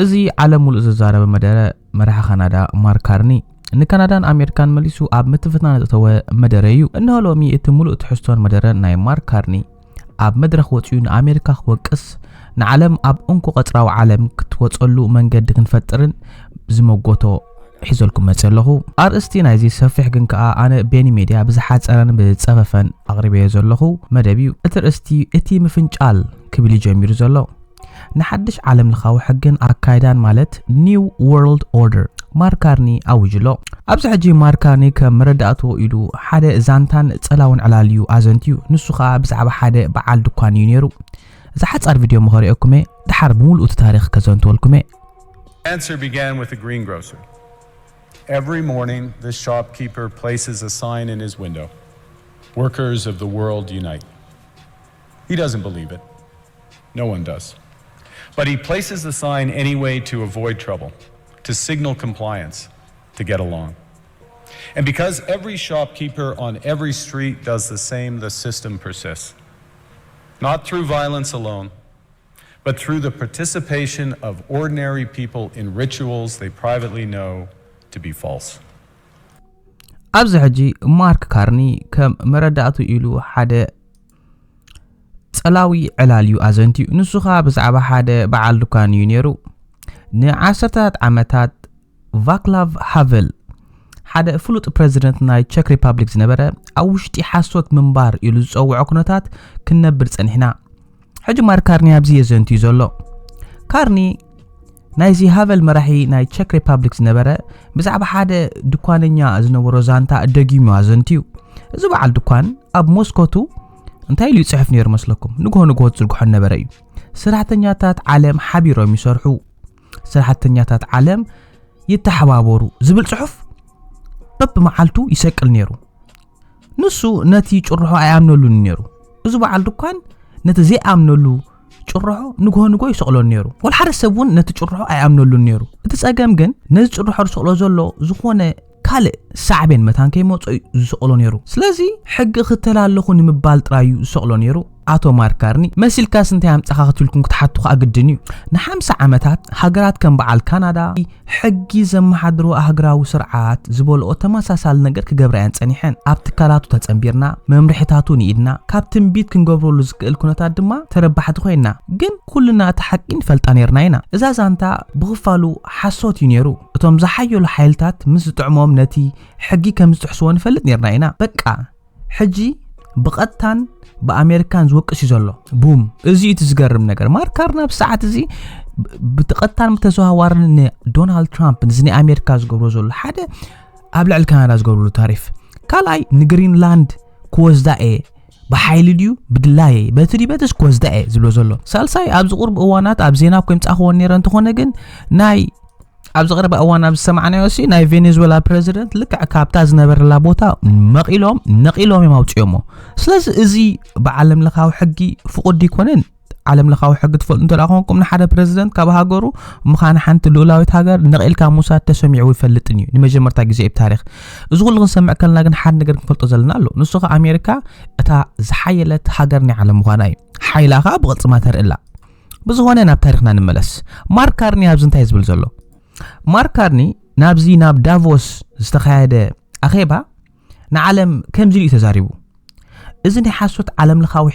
እዚ ዓለም ሙሉእ ዘዛረበ መደረ መራሒ ካናዳ ማርክ ካርኒ ንካናዳን ኣሜሪካን መሊሱ ኣብ ምትፍናን ዘእተወ መደረ እዩ። እንሆ ሎሚ እቲ ሙሉእ ትሕዝቶን መደረን ናይ ማርክ ካርኒ። ኣብ መድረኽ ወጺኡ ንኣሜሪካ ክወቅስ፣ ንዓለም ኣብ እንኮ ቀጽራዊ ዓለም ክትወጸሉ መንገዲ ክንፈጥርን ዝመጎቶ ሒዘልኩም መጽእ ኣለኹ። ኣርእስቲ ናይዚ ሰፊሕ ግን ከኣ ኣነ ቤኒ ሜድያ ብዝሓጸረን ብጸፈፈን ኣቕሪበዮ ዘለኹ መደብ እዩ። እቲ ርእስቲ እቲ ምፍንጫል ክብል እዩ ጀሚሩ ዘሎ። ንሓድሽ ዓለም ለኻዊ ሕግን ኣካይዳን ማለት ኒው ወርልድ ኦርደር ማርክ ካርኒ ኣዊጁ ኣሎ። ኣብዚ ሕጂ ማርክ ካርኒ ከም መረዳእቶ ኢሉ ሓደ ዛንታን ጸላውን ዕላል እዩ ኣዘንትዩ። ንሱ ኸኣ ብዛዕባ ሓደ በዓል ድኳን እዩ ነይሩ። እዛ ሓጻር ቪድዮ እሞ ከርእየኩም እየ፣ ድሓር ብምሉእ እቲ ታሪኽ ከዘንትወልኩም እየ። Answer began with the greengrocer. Every morning, this shopkeeper places a sign in his window: "Workers of the world unite." He doesn't believe it. No one does. But he places the sign anyway to avoid trouble, to signal compliance, to get along. And because every shopkeeper on every street does the same, the system persists. Not through violence alone, but through the participation of ordinary people in rituals they privately know to be false. ኣብዚ ሕጂ ማርክ ካርኒ ከም መረዳእቱ ኢሉ ሓደ ጸላዊ ዕላል እዩ ኣዘንትዩ። ንሱ ኸኣ ብዛዕባ ሓደ በዓል ድኳን እዩ ነይሩ። ንዓሰርተታት ዓመታት ቫክላቭ ሃቨል ሓደ ፍሉጥ ፕረዚደንት ናይ ቸክ ሪፓብሊክ ዝነበረ ኣብ ውሽጢ ሓሶት ምንባር ኢሉ ዝጸውዖ ኩነታት ክንነብር ጸኒሕና። ሕጂ ማርክ ካርኒ ኣብዚ የዘንትዩ ዘሎ። ካርኒ ናይዚ ሃቨል መራሒ ናይ ቸክ ሪፓብሊክ ዝነበረ ብዛዕባ ሓደ ድኳነኛ ዝነበሮ ዛንታ ደጊሙ ኣዘንትዩ። እዚ በዓል ድኳን ኣብ ሞስኮቱ እንታይ ኢሉ ይጽሕፍ ነይሩ መስለኩም? ንግሆ ንግሆ ዝዝርግሖ ነበረ እዩ። ሰራሕተኛታት ዓለም ሓቢሮም ይሰርሑ፣ ሰራሕተኛታት ዓለም ይተሓባበሩ ዝብል ጽሑፍ በብመዓልቱ ይሰቅል ነይሩ። ንሱ ነቲ ጭርሖ ኣይኣምነሉን ነይሩ። እዚ በዓል ድኳን ነቲ ዘይኣምነሉ ጭርሖ ንግሆ ንግሆ ይሰቕሎ ነይሩ። ወላ ሓደ ሰብ እውን ነቲ ጭርሖ ኣይኣምነሉን ነይሩ። እቲ ጸገም ግን ነዚ ጭርሖ ዝሰቕሎ ዘሎ ዝኾነ ካልእ ሳዕቤን መታን ከይመጾ እዩ ዝሰቕሎ ነይሩ። ስለዚ ሕጊ ክተል ኣለኹ ንምባል ጥራይ እዩ ዝሰቕሎ ነይሩ። ኣቶ ማርክ ካርኒ መሲልካስ እንታይ ኣምጻኻ ክትብልኩም ክትሓቱ ከኣ ግድን እዩ። ንሓምሳ ዓመታት ሃገራት ከም በዓል ካናዳ ሕጊ ዘመሓድሮ ኣህግራዊ ስርዓት ዝበልኦ ተመሳሳሊ ነገር ክገብራ እየን ጸኒሐን። ኣብ ትካላቱ ተጸንቢርና፣ መምርሒታቱ ንኢድና፣ ካብ ትንቢት ክንገብረሉ ዝክእል ኩነታት ድማ ተረባሕቲ ኮይና። ግን ኩልና እቲ ሓቂ ንፈልጣ ነይርና ኢና። እዛ ዛንታ ብኽፋሉ ሓሶት እዩ ነይሩ። እቶም ዝሓየሉ ሓይልታት ምስ ዝጥዕሞም ነቲ ሕጊ ከም ዝጥሕስዎ ንፈልጥ ነይርና ኢና። በቃ ሕጂ ብቐጥታን ብኣሜሪካን ዝወቅስ እዩ ዘሎ። ቡም። እዚ እዩ እቲ ዝገርም ነገር። ማርክ ካርኒ ኣብዚ ሰዓት እዚ ብቐጥታን ብተዘዋዋርን ንዶናልድ ትራምፕ፣ ንዚ ናይ ኣሜሪካ ዝገብሮ ዘሎ ሓደ፣ ኣብ ልዕሊ ካናዳ ዝገብርሉ ታሪፍ፣ ካልኣይ ንግሪንላንድ ክወስዳ እየ፣ ብሓይሊ ድዩ ብድላየይ፣ በቲ ድዩ በትስ ክወስዳ እየ ዝብሎ ዘሎ። ሳልሳይ ኣብዚ ቁርብ እዋናት ኣብ ዜና እኮ የምጻእክዎ ነይረ፣ እንተኾነ ግን ናይ ኣብዚ ቀረባ እዋን ኣብ ዝሰማዕናዮ ሲ ናይ ቬኔዙዌላ ፕረዚደንት ልክዕ ካብታ ዝነበረላ ቦታ መቒሎም ነቒሎም እዮም ኣውፅኦሞ። ስለዚ እዚ ብዓለም ለኻዊ ሕጊ ፍቑድ ይኮነን። ዓለም ለኻዊ ሕጊ ትፈልጡ እንተ ደኣ ኮንኩም ንሓደ ፕረዚደንት ካብ ሃገሩ ምዃን ሓንቲ ልኡላዊት ሃገር ነቒልካ ምውሳድ ተሰሚዑ ይፈልጥን እዩ። ንመጀመርታ ግዜ እዩ ብታሪኽ። እዚ ኩሉ ክንሰምዕ ከለና ግን ሓደ ነገር ክንፈልጦ ዘለና ኣሎ። ንሱ ኸ ኣሜሪካ እታ ዝሓየለት ሃገር ናይ ዓለም ምዃና እዩ። ሓይላ ኸኣ ብቕልጽማ ተርእላ። ብዝኾነ ናብ ታሪኽና ንመለስ። ማርክ ካርኒ ኣብዚ እንታይ ዝብል ዘሎ? ማርክ ካርኒ ናብዚ ናብ ዳቮስ ዝተኻየደ ኣኼባ ንዓለም ከምዚ ኢሉ እዩ ተዛሪቡ። እዚ ናይ ሓሶት ዓለም ለኻዊ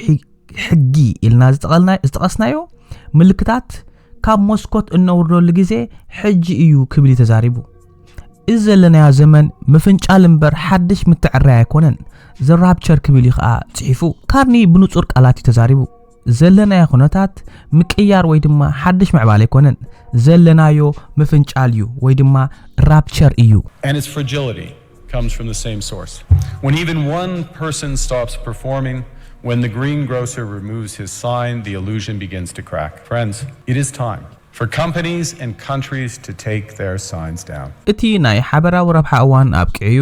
ሕጊ ኢልና ዝጠቐስናዮ ምልክታት ካብ መስኮት እነውርደሉ ግዜ ሕጂ እዩ ክብል እዩ ተዛሪቡ። እዚ ዘለናዮ ዘመን ምፍንጫል እምበር ሓድሽ ምትዕራይ ኣይኮነን። ዘ ራፕቸር ክብል እዩ ኸኣ ጽሒፉ። ካርኒ ብንጹር ቃላት እዩ ተዛሪቡ። ዘለናዮ ኩነታት ምቅያር ወይ ድማ ሓድሽ ምዕባለ ኣይኮነን። ዘለናዮ ምፍንጫል እዩ ወይ ድማ ራፕቸር እዩ። And its fragility comes from the same source. When even one person stops performing, when the greengrocer removes his sign, the illusion begins to crack. Friends, it is time for companies and countries to take their signs down. እቲ ናይ ሓበራዊ ረብሓ እዋን ኣብቂዑ እዩ።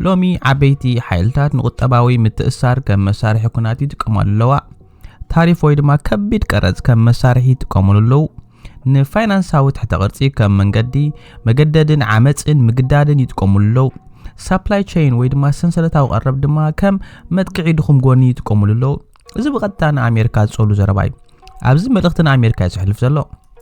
ሎሚ ዓበይቲ ሓይልታት ንቁጠባዊ ምትእሳር ከም መሳርሒ ኩናት ይጥቀማሉ ኣለዋ። ታሪፍ ወይ ድማ ከቢድ ቀረጽ ከም መሳርሒ ይጥቀሙሉ ኣለዉ። ንፋይናንሳዊ ትሕተ ቅርጺ ከም መንገዲ መገደድን ዓመጽን ምግዳድን ይጥቀሙሉ ኣለዉ። ሳፕላይ ቸይን ወይ ድማ ሰንሰለታዊ ቀረብ ድማ ከም መጥቅዒ ድኹም ጎኒ ይጥቀሙሉ ኣለዉ። እዚ ብቐጥታ ንኣሜሪካ ዝጸሉ ዘረባ እዩ። ኣብዚ መልእኽቲ ንኣሜሪካ እዩ ዘሕልፍ ዘሎ።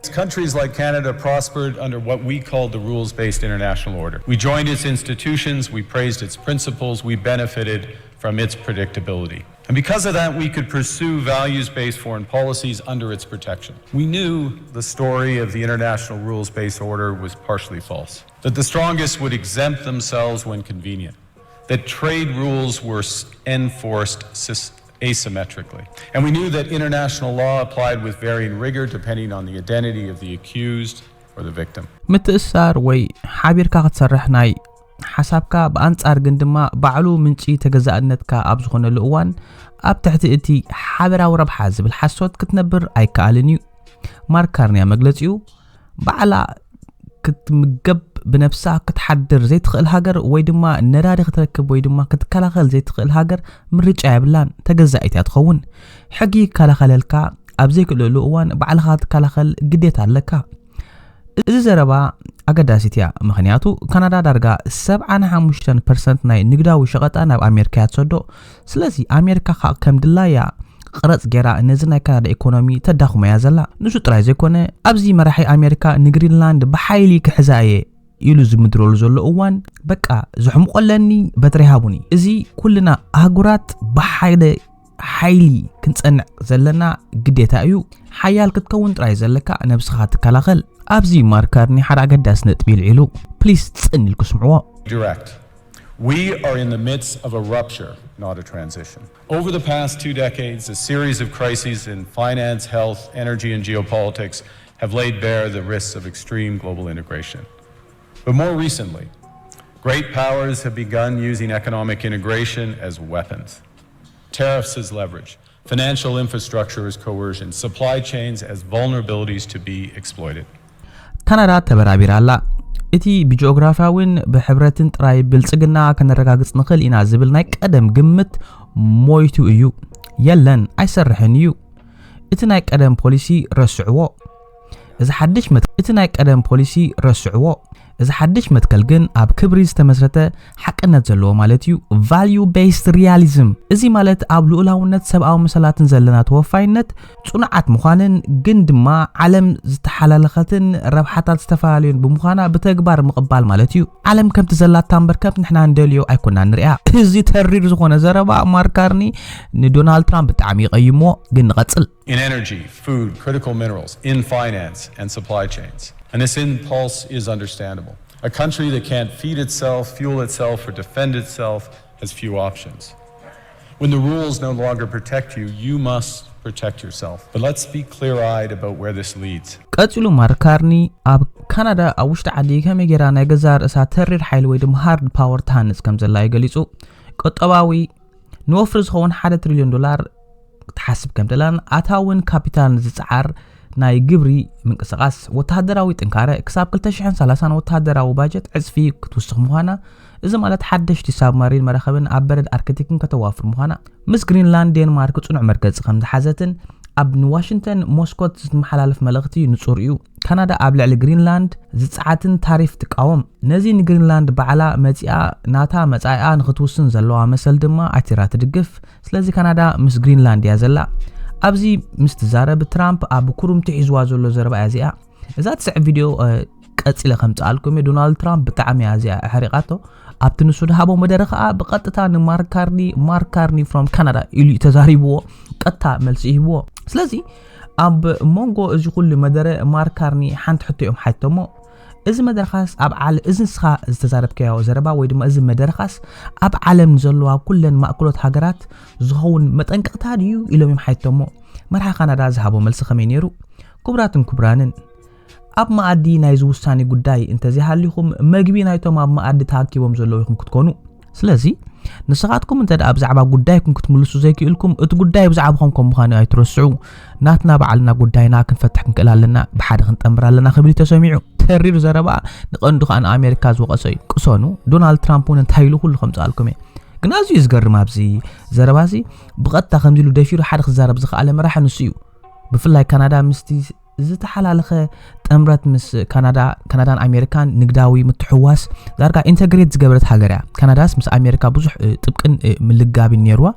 Countries like Canada prospered under what we called the rules based international order. We joined its institutions, we praised its principles, we benefited from its predictability. And because of that, we could pursue values based foreign policies under its protection. We knew the story of the international rules based order was partially false, that the strongest would exempt themselves when convenient, that trade rules were enforced asymmetrically. And we knew that international law applied with varying rigor depending on the identity of the accused or the victim. ምትእሳር ወይ ሓቢርካ ክትሰርሕ ናይ ሓሳብካ ብኣንጻር ግን ድማ ባዕሉ ምንጪ ተገዛእነትካ ኣብ ዝኾነሉ እዋን ኣብ ትሕቲ እቲ ሓበራዊ ረብሓ ዝብል ሓሶት ክትነብር ኣይከኣልን እዩ። ማርክ ካርኒ ኣብ መግለጺኡ ባዕላ ክትምገብ ብነብሳ ክትሓድር ዘይትኽእል ሃገር ወይ ድማ ነዳዲ ክትረክብ ወይ ድማ ክትከላኸል ዘይትኽእል ሃገር ምርጫ የብላን፣ ተገዛኢት እያ ትኸውን። ሕጊ ይከላኸለልካ ኣብ ዘይክእለሉ እዋን ባዕልኻ ክትከላኸል ግዴታ ኣለካ። እዚ ዘረባ ኣገዳሲት እያ፣ ምኽንያቱ ካናዳ ዳርጋ ሰብዓን ሓሙሽተን ፐርሰንት ናይ ንግዳዊ ሸቐጣ ናብ ኣሜሪካ እያ ትሰዶ። ስለዚ ኣሜሪካ ከዓ ከም ድላያ ቅረጽ ገይራ ነዚ ናይ ካናዳ ኢኮኖሚ ተዳኽሞ እያ ዘላ። ንሱ ጥራይ ዘይኮነ ኣብዚ መራሒ ኣሜሪካ ንግሪንላንድ ብሓይሊ ክሕዛ እየ ኢሉ ዝምድረሉ ዘሎ እዋን በቃ ዘሕምቆለኒ በትሪ ሃቡኒ። እዚ ኩልና ኣህጉራት ብሓይለ ሓይሊ ክንጸንዕ ዘለና ግዴታ እዩ። ሓያል ክትከውን ጥራይ ዘለካ ነብስኻ ትከላኸል። ኣብዚ ማርክ ካርኒ ሓደ ኣገዳሲ ነጥቢ ይልዒሉ። ፕሊስ ጽን ኢልኩ ስምዕዎ። Direct. We are in the midst of a rupture, not a transition. Over the past two decades, a series of crises in finance, health, energy, and geopolitics have laid bare the risks of extreme global integration. But more recently, great powers have begun using economic integration as weapons, tariffs as leverage, financial infrastructure as coercion, supply chains as vulnerabilities to be exploited. ካናዳ ተበራቢራ ኣላ። እቲ ብጂኦግራፊያውን ብሕብረትን ጥራይ ብልጽግና ከነረጋግጽ ንኽእል ኢና ዝብል ናይ ቀደም ግምት ሞይቱ እዩ። የለን፣ ኣይሰርሕን እዩ። እቲ ናይ ቀደም ፖሊሲ ረስዕዎ። እዚ ሓድሽ መት- እቲ ናይ ቀደም ፖሊሲ ረስዕዎ። እዚ ሓድሽ መትከል ግን ኣብ ክብሪ ዝተመስረተ ሓቅነት ዘለዎ ማለት እዩ። Value based realism። እዚ ማለት ኣብ ልኡላውነት ሰብኣዊ መሰላትን ዘለና ተወፋይነት ጽኑዓት ምዃንን ግን ድማ ዓለም ዝተሓላለኸትን ረብሓታት ዝተፈላለዩን ብምዃና ብተግባር ምቕባል ማለት እዩ። ዓለም ከምቲ ዘላታ እምበር ከምቲ ንሕና እንደልዮ ኣይኮና ንሪኣ። እዚ ተሪር ዝኾነ ዘረባ ማርክ ካርኒ ንዶናልድ ትራምፕ ብጣዕሚ ይቐይሞ። ግን ንቐጽል። In energy, food, critical minerals, in finance and supply chains. And this impulse is understandable. A country that can't feed itself, fuel itself, or defend itself has few options. When the rules no longer protect you, you must protect yourself. But let's be clear eyed about where this leads. ቀጺሉ ማርክ ካርኒ ኣብ ካናዳ ኣብ ውሽጢ ዓዲ ከመይ ጌራ ናይ ገዛእ ርእሳ ተሪር ሓይሊ ወይ ድማ ሃርድ ፓወር ትሃንጽ ከም ዘላ እዩ ገሊጹ። ቁጠባዊ ንወፍሪ ዝኸውን ሓደ ትሪልዮን ዶላር ክትሓስብ ከም ደላን ኣታውን ካፒታልን ዝጸዓር ናይ ግብሪ ምንቅስቓስ ወተሃደራዊ ጥንካረ ክሳብ ክልተ ሽሕን ሰላሳን ወተሃደራዊ ባጀት ዕጽፊ ክትውስኽ ምዃና፣ እዚ ማለት ሓደሽቲ ሳብማሪን መራኸብን ኣብ በረድ ኣርክቲክን ከተዋፍር ምዃና፣ ምስ ግሪንላንድ ዴንማርክ ጽኑዕ መርገጺ ከም ዝሓዘትን ኣብ ንዋሽንግተን ሞስኮት ዝመሓላለፍ መልእኽቲ ንጹር እዩ። ካናዳ ኣብ ልዕሊ ግሪንላንድ ዝጸዓትን ታሪፍ ትቃወም። ነዚ ንግሪንላንድ ባዕላ መጺኣ ናታ መጻኢኣ ንኽትውስን ዘለዋ መሰል ድማ ኣቲራ ትድግፍ። ስለዚ ካናዳ ምስ ግሪንላንድ እያ ዘላ። ኣብዚ ምስ ትዛረብ ትራምፕ ኣብ ኩሩምቲ ሒዝዋ ዘሎ ዘረባ እያ እዚኣ። እዛ ትስዕብ ቪድዮ ቀጺለ ከምጽኣልኩም እየ። ዶናልድ ትራምፕ ብጣዕሚ እያ እዚኣ ኣሕሪቓቶ። ኣብቲ ንሱ ዝሃቦ መደረ ከኣ ብቐጥታ ንማርክ ካርኒ ማርክ ካርኒ from ካናዳ ኢሉ እዩ ተዛሪብዎ። ቀጥታ መልሲ ሂብዎ። ስለዚ ኣብ መንጎ እዚ ኩሉ መደረ ማርክ ካርኒ ሓንቲ ሕቶ እዮም ሓቶሞ። እዚ መደረኻስ ኣብ ዓለ እዚ ንስኻ ዝተዛረብካዮ ዘረባ ወይ ድማ እዚ መደረኻስ ኣብ ዓለም ዘለዋ ኩለን ማእከሎት ሃገራት ዝኸውን መጠንቀቕታ ድዩ ኢሎም እዮም ሓቶሞ። መርሓ ካናዳ ዝሃቦ መልሲ ከመይ ነይሩ? ክቡራትን ክቡራንን፣ ኣብ መኣዲ ናይዚ ውሳኔ ጉዳይ እንተዘይሃሊኹም መግቢ ናይቶም ኣብ መኣዲ ተኣኪቦም ዘለዉ ኢኹም ክትኮኑ። ስለዚ ንስኻትኩም እንተ ደኣ ብዛዕባ ጉዳይኩም ክትምልሱ ዘይክእልኩም እቲ ጉዳይ ብዛዕባኹም ከም ምዃኑ ኣይትረስዑ። ናትና ባዕልና ጉዳይና ክንፈትሕ ክንክእል ኣለና። ብሓደ ክንጠምር ኣለና ክብል እዩ ተሰሚዑ። ተሪር ዘረባ ንቐንዱ ከኣ ንኣሜሪካ ዝወቐሰ እዩ። ቅሰኑ። ዶናልድ ትራምፕ እውን እንታይ ኢሉ ኩሉ ከምጽኣልኩም እየ። ግን ኣዝዩ እዩ ዝገርም ኣብዚ ዘረባ እዚ ብቐጥታ ከምዚ ኢሉ ደፊሩ ሓደ ክዛረብ ዝኸኣለ መራሒ ንሱ እዩ። ብፍላይ ካናዳ ምስቲ ዝተሓላለኸ ጥምረት ምስ ካናዳ ካናዳን ኣሜሪካን ንግዳዊ ምትሕዋስ ዳርጋ ኢንተግሬት ዝገበረት ሃገር እያ። ካናዳስ ምስ ኣሜሪካ ብዙሕ ጥብቅን ምልጋብን ነይርዋ።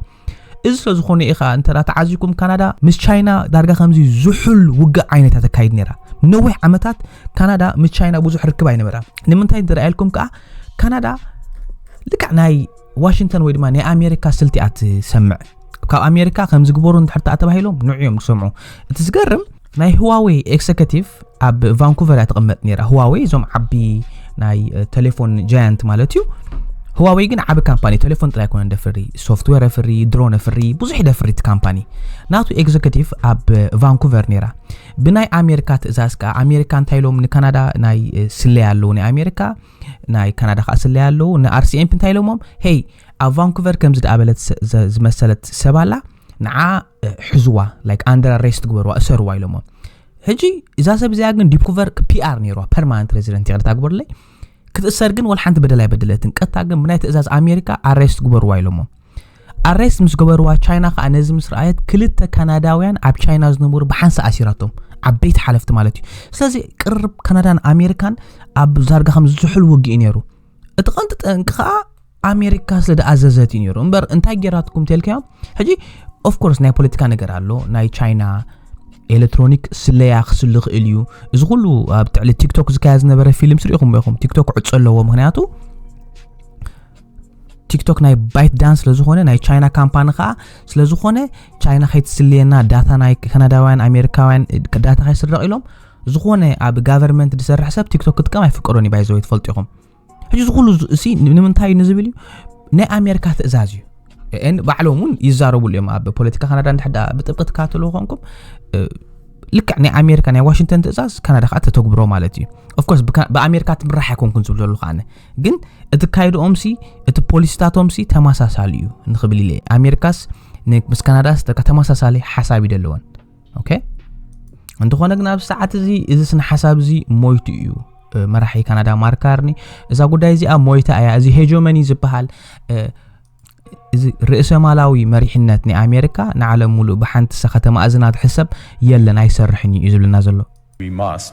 እዚ ስለ ዝኾነ ኢኻ እንተ ተዓዚኩም ካናዳ ምስ ቻይና ዳርጋ ከምዚ ዝሑል ውግእ ዓይነት ተካይድ ነይራ። ነዊሕ ዓመታት ካናዳ ምስ ቻይና ብዙሕ ርክብ ኣይነበራ። ንምንታይ እንተረኣየልኩም ከዓ ካናዳ ልክዕ ናይ ዋሽንግተን ወይ ድማ ናይ ኣሜሪካ ስልቲ እያ ትሰምዕ። ካብ ኣሜሪካ ከም ዝግበሩ እንድሕር ተኣ ተባሂሎም ንዑ እዮም ዝሰምዑ። እቲ ዝገርም ናይ ህዋዌ ኤክዘከቲቭ ኣብ ቫንኩቨር እያ ትቕመጥ ነይራ። ህዋዌ እዞም ዓቢ ናይ ቴሌፎን ጃያንት ማለት እዩ። ህዋዌ ግን ዓቢ ካምፓኒ ቴሌፎን ጥራይ ኮነ ደፍሪ፣ ሶፍትዌር ፍሪ፣ ድሮን ፍሪ፣ ብዙሕ ደፍሪ እቲ ካምፓኒ። ናቱ ኤግዘኪቲቭ ኣብ ቫንኩቨር ነይራ። ብናይ ኣሜሪካ ትእዛዝ ከዓ ኣሜሪካ እንታይ ኢሎም ንካናዳ ናይ ስለያ ኣለዉ፣ ናይ ኣሜሪካ ናይ ካናዳ ከዓ ስለያ ኣለዉ። ንኣርሲኤምፒ እንታይ ኢሎሞም? ሄይ፣ ኣብ ቫንኩቨር ከምዚ ደኣ በለት ዝመሰለት ሰብ ኣላ፣ ንዓ ሕዝዋ፣ ላይክ ኣንደር ኣሬስት ግበርዋ፣ እሰርዋ ኢሎሞም። ሕጂ እዛ ሰብ እዚኣ ግን ዲፕኩቨር ፒኣር ነይርዋ፣ ፐርማነንት ሬዚደንት ይቕርታ ግበሩለይ። ክትእሰር ግን ወላ ሓንቲ በደል ኣይበደለትን። ቀጥታ ግን ብናይ ትእዛዝ ኣሜሪካ ኣሬስት ግበርዋ ኢሎሞ። ኣሬስት ምስ ገበርዋ ቻይና ከዓ ነዚ ምስ ረኣየት ክልተ ካናዳውያን ኣብ ቻይና ዝነበሩ ብሓንሳ ኣሲራቶም፣ ዓበይቲ ሓለፍቲ ማለት እዩ። ስለዚ ቅርብ ካናዳን ኣሜሪካን ኣብ ዛርጋ ከም ዝዝሕል ውግእ እዩ ነይሩ። እቲ ቀንዲ ጠንቂ ከዓ ኣሜሪካ ስለ ዝኣዘዘት እዩ ነይሩ እምበር እንታይ ጌራትኩም ተልካዮም። ሕጂ ኦፍኮርስ ናይ ፖለቲካ ነገር ኣሎ። ናይ ቻይና ኤሌክትሮኒክ ስለያ ክስሉ ክእል እዩ። እዚ ኩሉ ኣብ ትዕሊ ቲክቶክ ዝካየድ ዝነበረ ፊልም ስሪኢኹም ኢኹም። ቲክቶክ ዕጾ ኣለዎ፣ ምክንያቱ ቲክቶክ ናይ ባይት ዳንስ ስለዝኾነ ናይ ቻይና ካምፓኒ ከዓ ስለዝኾነ ቻይና ከይትስልየና ዳታ ናይ ካናዳውያን ኣሜሪካውያን ዳታ ከይስረቕ ኢሎም ዝኾነ ኣብ ጋቨርንመንት ዝሰርሕ ሰብ ቲክቶክ ክጥቀም ኣይፍቀዶን እዩ። ባይዘወይ ትፈልጡ ኢኹም። ሕጂ እዚ ኩሉ እዚ- እዚ ንምንታይ እዩ ንዝብል እዩ ናይ ኣሜሪካ ትእዛዝ እዩ። ኤን ባዕሎም እውን ይዛረቡሉ እዮም። ኣብ ፖለቲካ ካናዳ እንድሕር ደኣ ብጥብቂ ትከታተልዎ ኮንኩም እ፣ ልክዕ ናይ ኣሜሪካ ናይ ዋሽንግተን ትእዛዝ ካናዳ ከዓ ተተግብሮ ማለት እዩ። ኦፍኮርስ ብኣሜሪካ ትምራሕ ኣይኮንኩን ዝብል ዘለኹ ኣነ፣ ግን እቲ ካይድኦም ሲ እቲ ፖሊሲታቶም ሲ ተመሳሳሊ እዩ ንኽብል ኢለ። ኣሜሪካስ ን- ምስ ካናዳስ ተመሳሳሊ ሓሳብ እዩ ዘለወን። ኦኬ፣ እንተኾነ ግን ኣብዚ ሰዓት እዚ እዚ ስነ ሓሳብ እዚ ሞይቱ እዩ። እ፣ መራሒ ካናዳ ማርክ ካርኒ እዛ ጉዳይ እዚኣ ሞይታ እያ። እዚ ሄጆመኒ ዝበሃል እ፣ እዚ ርእሰ ማላዊ መሪሕነት ናይ ኣሜሪካ ንዓለም ሙሉእ ብሓንቲ ሰ ከተማ እዝና ትሕሰብ የለን ኣይሰርሕን እዩ እዩ ዝብልና ዘሎ። We must.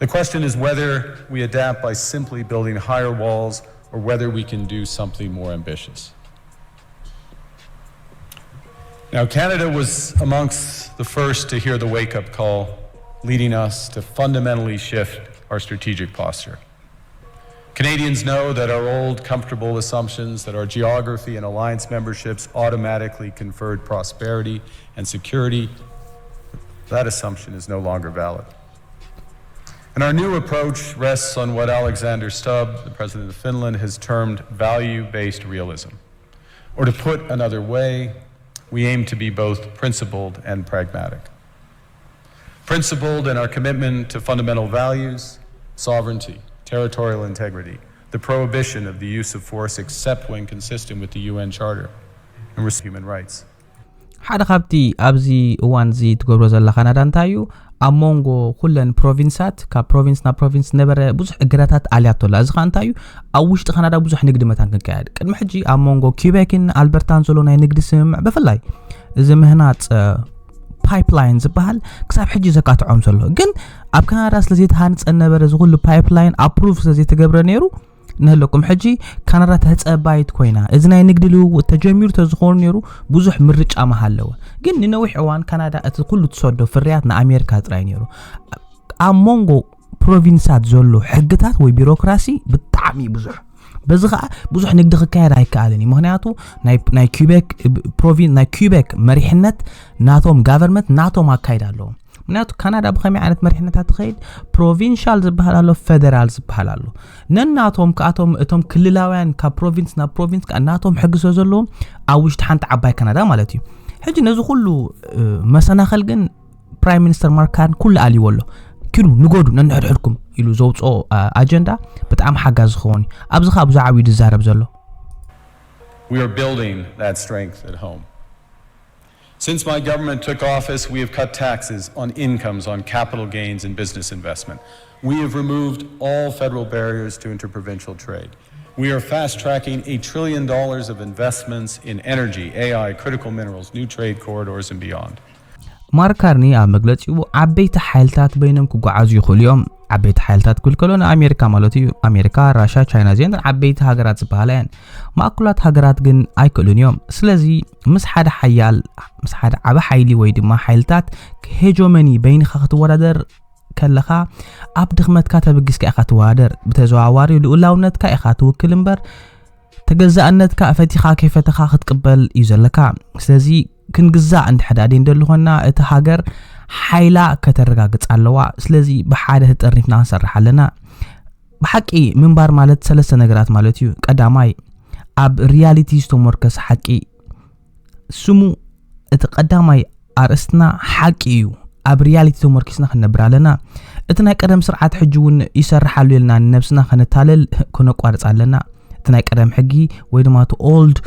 The question is whether we adapt by simply building higher walls or whether we can do something more ambitious. Now, Canada was amongst the first to hear the wake up call, leading us to fundamentally shift our strategic posture. Canadians know that our old, comfortable assumptions that our geography and alliance memberships automatically conferred prosperity and security, that assumption is no longer valid. And our new approach rests on what Alexander Stubb, the president of Finland, has termed value based realism. Or to put another way, we aim to be both principled and pragmatic. Principled in our commitment to fundamental values, sovereignty, territorial integrity, the prohibition of the use of force except when consistent with the U N Charter and respect human rights. ሓደ ካብቲ ኣብዚ እዋን እዚ ትገብሮ ዘላ ካናዳ እንታይ እዩ? ኣብ መንጎ ኩለን ፕሮቪንሳት ካብ ፕሮቪንስ ናብ ፕሮቪንስ ዝነበረ ብዙሕ እገዳታት ኣልያቶ ኣላ። እዚ ከዓ እንታይ እዩ? ኣብ ውሽጢ ካናዳ ብዙሕ ንግዲ መታን ክንካየድ ቅድሚ ሕጂ ኣብ መንጎ ኪቤክን ኣልበርታን ዘሎ ናይ ንግዲ ስምምዕ ብፍላይ እዚ ምህናፅ ፓይፕላይን ዝበሃል ክሳብ ሕጂ ዘካትዖም ዘሎ ግን ኣብ ካናዳ ስለ ዘይተሃንፀ ነበረ እዚ ኩሉ ፓይፕላይን ኣፕሩቭ ስለ ዘይተገብረ ነይሩ ንህለኩም ሕጂ ካናዳ ተፀባይት ኮይና እዚ ናይ ንግዲ ልውውጥ ተጀሚሩ ተዝኾኑ ነይሩ ብዙሕ ምርጫ መሃለወ ግን ንነዊሕ እዋን ካናዳ እቲ ኩሉ ትሰዶ ፍርያት ንኣሜሪካ ጥራይ ነይሩ ኣብ መንጎ ፕሮቪንሳት ዘሎ ሕግታት ወይ ቢሮክራሲ ብጣዕሚ ብዙሕ በዚ ከዓ ብዙሕ ንግዲ ክካየድ ኣይከኣልን እዩ ምክንያቱ ናይ ኪቤክ ፕሮቪን ናይ ኪቤክ መሪሕነት ናቶም ጋቨርመንት ናቶም ኣካይድ ኣለዎም ምክንያቱ ካናዳ ብከመይ ዓይነት መሪሕነታት ትኸይድ ፕሮቪንሻል ዝበሃል ኣሎ ፌደራል ዝበሃል ኣሎ ነናቶም ከኣቶም እቶም ክልላውያን ካብ ፕሮቪንስ ናብ ፕሮቪንስ ከዓ ናቶም ሕጊ ስለ ዘለዎም ኣብ ውሽጢ ሓንቲ ዓባይ ካናዳ ማለት እዩ ሕጂ ነዚ ኩሉ መሰናኸል ግን ፕራይም ሚኒስተር ማርክ ካርኒ ኩሉ ኣልይዎ ኣሎ ኪዱ ንገዱ ነንሕድሕድኩም ኢሉ ዘውፅኦ ኣጀንዳ ብጣዕሚ ሓጋዚ ዝኸውን እዩ ኣብዚ ከዓ ብዙ ዓብዩ ዝዛረብ ዘሎ We are building that strength at home. Since my government took office, we have cut taxes on incomes, on capital gains, and business investment. We have removed all federal barriers to interprovincial trade. We are fast tracking a trillion dollars of investments in energy, A I, critical minerals, new trade corridors, and beyond. ማርክ ካርኒ ኣብ መግለፂኡ ዓበይቲ ሓይልታት በይኖም ክጓዓዙ ይኽእሉ እዮም ዓበይቲ ሓይልታት ክብል ከሎ ንኣሜሪካ ማለት እዩ ኣሜሪካ ራሻ ቻይና እዚአን ዓበይቲ ሃገራት ዝበሃላ እየን ማእኩላት ሃገራት ግን ኣይክእሉን እዮም ስለዚ ምስ ሓደ ሓያል ምስ ሓደ ዓበ ሓይሊ ወይ ድማ ሓይልታት ሄጆመኒ በይንኻ ክትወዳደር ከለኻ ኣብ ድኽመትካ ተበጊስካ ኢኻ ትወዳደር። ብተዘዋዋሪ ልኡላውነትካ ኢኻ ትውክል እምበር ተገዛእነትካ ፈቲኻ ከይፈተኻ ክትቅበል እዩ ዘለካ። ስለዚ ክንግዛእ እንድሕር ደኣ ደንደሊ ኾንና እቲ ሃገር ሓይላ ከተረጋግጽ ኣለዋ። ስለዚ ብሓደ ተጠርኒፍና ክንሰርሕ ኣለና። ብሓቂ ምንባር ማለት ሰለስተ ነገራት ማለት እዩ። ቀዳማይ ኣብ ሪያሊቲ ዝተሞርከሰ ሓቂ ስሙ እቲ ቀዳማይ ኣርእስትና ሓቂ እዩ። ኣብ ሪያሊቲ ተሞርኪስና ክንነብር ኣለና። እቲ ናይ ቀደም ስርዓት ሕጂ እውን ይሰርሕ ኣሎ ኢልና ንነብስና ከነታለል ከነቋርጽ ኣለና። እቲ ናይ ቀደም ሕጊ ወይ ድማ እቲ ኦልድ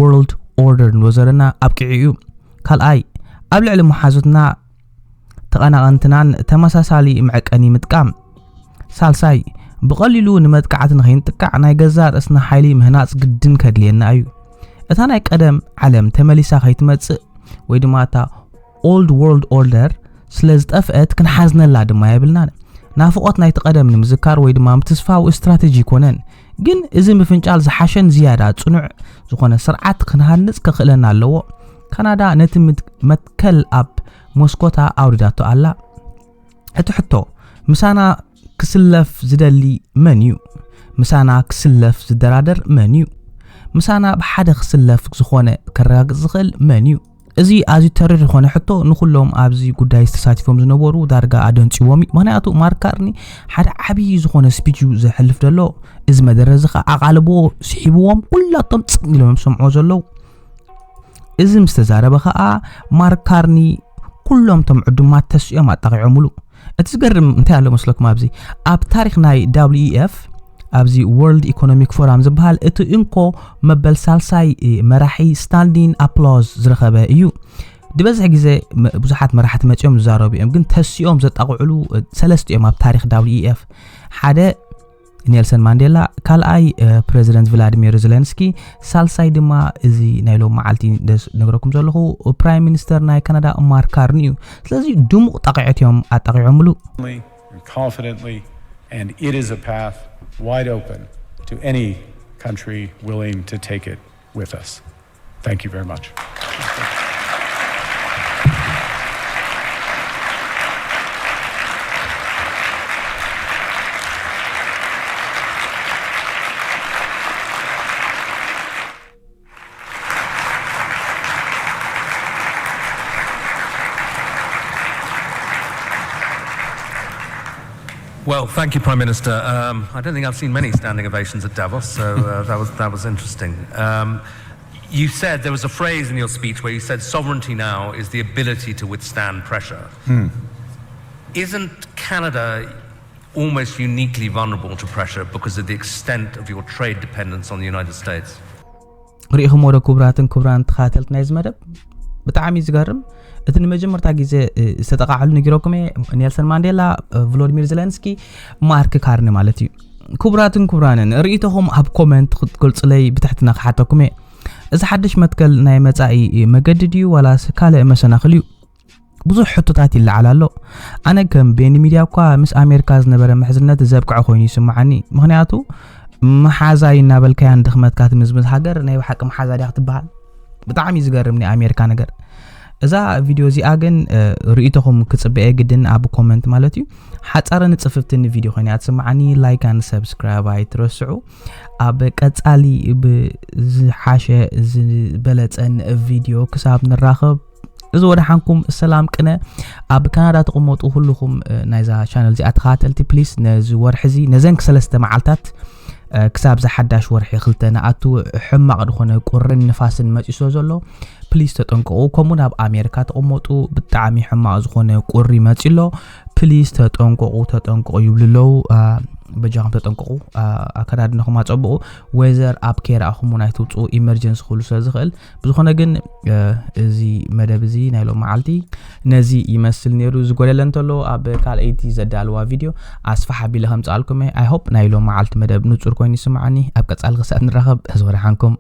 ወርልድ ኦርደር ንብሎ ዘለና ኣብቂዑ እዩ። ካልኣይ ኣብ ልዕሊ መሓዙትና ተቐናቐንትናን ተመሳሳሊ መዐቀኒ ምጥቃም። ሳልሳይ ብቐሊሉ ንመጥቃዕቲ ንኸይንጥቃዕ ናይ ገዛእ ርእስና ሓይሊ ምህናጽ ግድን ከድልየና እዩ። እታ ናይ ቀደም ዓለም ተመሊሳ ከይትመጽእ ወይ ድማ እታ ኦልድ ወርልድ ኦርደር ስለ ዝጠፍአት ክንሓዝነላ ድማ የብልናን። ናፍቖት ናይቲ ቀደም ንምዝካር ወይ ድማ ምትስፋው ስትራተጂ ኣይኮነን። ግን እዚ ምፍንጫል ዝሓሸን ዝያዳ ጽኑዕ ዝኾነ ስርዓት ክንሃንጽ ከኽእለና ኣለዎ። ካናዳ ነቲ ምድ- መትከል ኣብ መስኮታ ኣውሪዳቶ ኣላ። እቲ ሕቶ ምሳና ክስለፍ ዝደሊ መን እዩ? ምሳና ክስለፍ ዝደራደር መን እዩ? ምሳና ብሓደ ክስለፍ ዝኾነ ከረጋግጽ ዝኽእል መን እዩ? እዚ ኣዝዩ ተሪር ዝኾነ ሕቶ ንኹሎም ኣብዚ ጉዳይ ዝተሳቲፎም ዝነበሩ ዳርጋ ኣደንጽዎም እዩ። ምኽንያቱ ማርክ ካርኒ ሓደ ዓብዪ ዝኾነ ስፒች እዩ ዘሕልፍ ዘሎ። እዚ መደረ እዚ ኸዓ ኣቓልቦ ስሒብዎም ኩላቶም ጽም ኢሎም እዮም ዝሰምዕዎ ዘለዉ። እዚ ምስ ተዛረበ ኸዓ ማርክ ካርኒ ኩሎም ቶም ዕዱማት ተሲኦም ኣጣቒዖምሉ። እቲ ዝገርም እንታይ ኣሎ መስለኩም? ኣብዚ ኣብ ታሪኽ ናይ ደብሊው ኢ ኤፍ ኣብዚ ወርልድ ኢኮኖሚክ ፎራም ዝበሃል እቲ እንኮ መበል ሳልሳይ መራሒ ስታንዲን ኣፕሎዝ ዝረኸበ እዩ። ዝበዝሕ ግዜ ም- ብዙሓት መራሕቲ መፂኦም ዝዛረቡ እዮም፣ ግን ተሲኦም ዘጣቕዕሉ ሰለስተ እዮም ኣብ ታሪኽ ደብሊው ኢ ኤፍ። ሓደ ኔልሰን ማንዴላ፣ ካልኣይ ፕሬዚደንት ቭላዲሚር ዜለንስኪ፣ ሳልሳይ ድማ እዚ ናይ ሎም መዓልቲ ነግረኩም ዘለኹ ፕራይም ሚኒስተር ናይ ካናዳ ማርክ ካርኒ እዩ። ስለዚ ድሙቕ ጣቂዖት እዮም ኣጣቂዖምሉ። And confidently, and it is a path wide open to any country willing to take it with us. Thank you very much. Well, thank you, Prime Minister. Um, I don't think I've seen many standing ovations at Davos, so uh, that was that was interesting. Um, you said there was a phrase in your speech where you said sovereignty now is the ability to withstand pressure. Isn't Canada almost uniquely vulnerable to pressure because of the extent of your trade dependence on the United States? ርኢኹምዎ ዶ ክቡራትን ክቡራን ተኸታተልቲ ናይዚ መደብ? ብጣዕሚ እዩ ዝገርም። እቲ ንመጀመርታ ግዜ ዝተጠቓዕሉ ነጊረኩም እየ። ኔልሰን ማንዴላ፣ ቭሎድሚር ዘለንስኪ፣ ማርክ ካርኒ ማለት እዩ። ክቡራትን ክቡራንን ርእይቶኹም ኣብ ኮመንት ክትገልጹለይ ብትሕትና ክሓተኩም እየ። እዚ ሓድሽ መትከል ናይ መጻኢ መገዲ ድዩ ዋላስ ካልእ መሰናኽል እዩ? ብዙሕ ሕቶታት ይለዓል ኣሎ። ኣነ ከም ቤኒ ሚድያ እኳ ምስ ኣሜሪካ ዝነበረ ምሕዝነት ዘብቅዐ ኮይኑ ይስምዓኒ። ምኽንያቱ መሓዛይ እናበልካያ ንድኽመትካ ትምዝምዝ ሃገር ናይ ብሓቂ መሓዛ ድያ ክትበሃል? ብጣዕሚ እዩ ዝገርም ናይ ኣሜሪካ ነገር። እዛ ቪድዮ እዚኣ ግን ርእይቶኹም ክጽበየ ግድን ኣብ ኮመንት ማለት እዩ። ሓጻርን ጽፍፍትን ቪድዮ ኮይና እያ ትስምዓኒ። ላይክ ኣን ሰብስክራይብ ኣይትረስዑ። ኣብ ቀጻሊ ብዝሓሸ ዝበለጸን ቪድዮ ክሳብ ንራኸብ እዚ ወደሓንኩም ሰላም ቅነ። ኣብ ካናዳ ትቕመጡ ኩልኹም ናይዛ ቻነል እዚኣ ተኸታተልቲ ፕሊስ ነዚ ወርሒ እዚ ነዘን ክሰለስተ መዓልታት ክሳብ ዝሓዳሽ ወርሒ ክልተ ንኣቱ ሕማቕ ዝኾነ ቁርን ንፋስን መፂ ስለ ዘሎ ፕሊስ ተጠንቀቑ። ከምኡ ናብ ኣሜሪካ ትቕመጡ ብጣዕሚ ሕማቕ ዝኾነ ቁሪ መፂ ኣሎ። ፕሊስ ተጠንቀቑ ተጠንቀቑ ይብሉ ኣለዉ። በጃኹም ተጠንቀቑ። ኣከዳድናኹም ኣፀብቑ። ዌዘር ኣፕ ከይረኣኹም እውን ኣይትውፅኡ ኢመርጀንሲ ክህሉ ስለ ዝኽእል። ብዝኾነ ግን እዚ መደብ እዚ ናይ ሎም መዓልቲ ነዚ ይመስል ነይሩ። ዝጎደለ እንተሎ ኣብ ካልኣይቲ ዘዳልዋ ቪድዮ ኣስፋሕ ኣቢለ ከምፅኣልኩም እየ። I hope ናይ ሎም መዓልቲ መደብ ንፁር ኮይኑ ይስምዓኒ። ኣብ ቀፃሊ ክሳብ ንራኸብ ሕዚ ወደሓንኩም።